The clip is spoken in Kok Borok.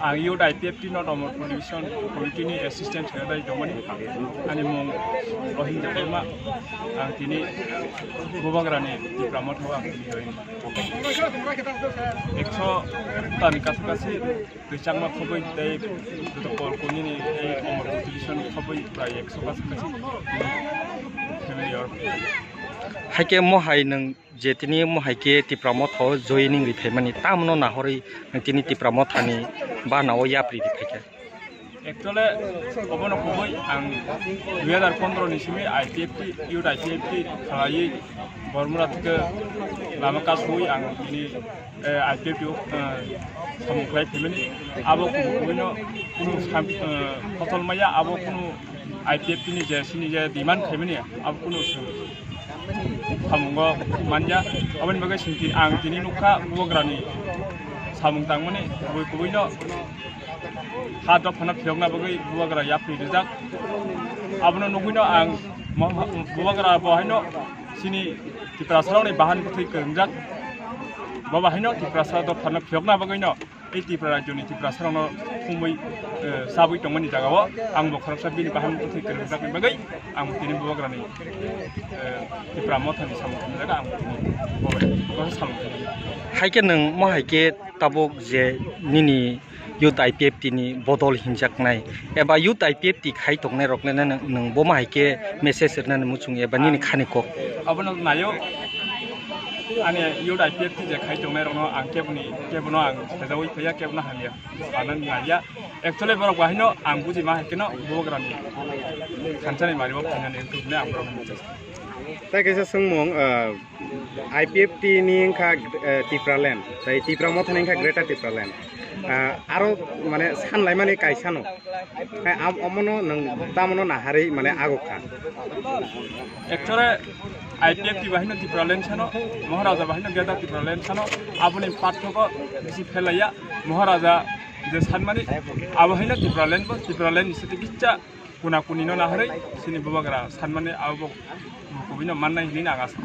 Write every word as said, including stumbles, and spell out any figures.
Ang Youth I P F T North Omorpur Division Committee ni Assistant Secretary tongmani. Ani mung Rohingya Debbarma. Ang tini Bubagrani Tipra Motha o ang tini join. Ekso tani kasu kasi Twchangma khobwi tei joto Kolkoni ni tei Omorpur Division khobwi prai ekso kasu kasi family or. Haikhe mohai nwng je tini mohai khe Tipra Motha o joining ri phaimani, tamno nahorwi tini Tipra Motha ni bana o yapri ri phaikha? Actually, obono kubui ang dui hazar pondro ni simi I P F T, Youth I P F T khalaiwi Bormura theke lama kasui ang tini, eh, I P F T o, eh, samung khlai phaimani. Abo kubuino kunu sam-, eh, phosol maya, abo kunu I P F T ni je sini je demand khaimani, abo kunu samungo manya. Aboni bagwi sini ang tini nukha Bubagrani samung tangmani kubui kubuino ha dophano phiyokna bagwi Bubagra yapri rijak. Abono nugwino ang mo-, Bubagra bo haino sini Tiprasarokni bahan bwthwi kwrwngjak. Bo bahaino Tiprasa dophano phiyokna bagwino tei Tripura rajyoni Tiprasarokno thumwi, eh, chabwi tongmani jagao ang bo khoroksa bini bahan bwthwi kwrwngjakni bagwi ang tini Bubagrani, eh, Tipra Mothani samung tangmani jaga ang tini bo bai samung tangmani. Haikhe nwng mo haikhe tabuk je nini Youth I P F T ni bodol hinjaknai eba Youth I P F T khai tongnai rokno nwng, nwng bo ma hai khe message rwnani muchung eba nini khani kok? Abono nayo, ani Youth I P F T je khai tongnai rokno ang keboni, kebono ang sejaui phaiya, kebono hamya sanani naiya. Actually borok bahino ang buji ma hai kheno Bubagrani thansa ni mari o phainani wngthoknai ang borokno message. Tai kaisa swngmung, ah, I P F T ni wngkha, eh, Tipraland, tai Tipra Mothani wngkha Greater Tipraland. Ah, aro mane sanlaimani kaisano. Hai am-, omono nwng tamono naharwi mane agukha. Actually, I P F T bahino Tipraland sano, Maharaja bahino Greater Tipraland sano, aboni parthoko bisi phelaiya. Maharaja je sanmani, abo haino Tipraland bo, Tipraland ni siti kicha kuna kuni no naharwi sini Bubagra sanmani abo bo kubui no mannai hinwi ang asa.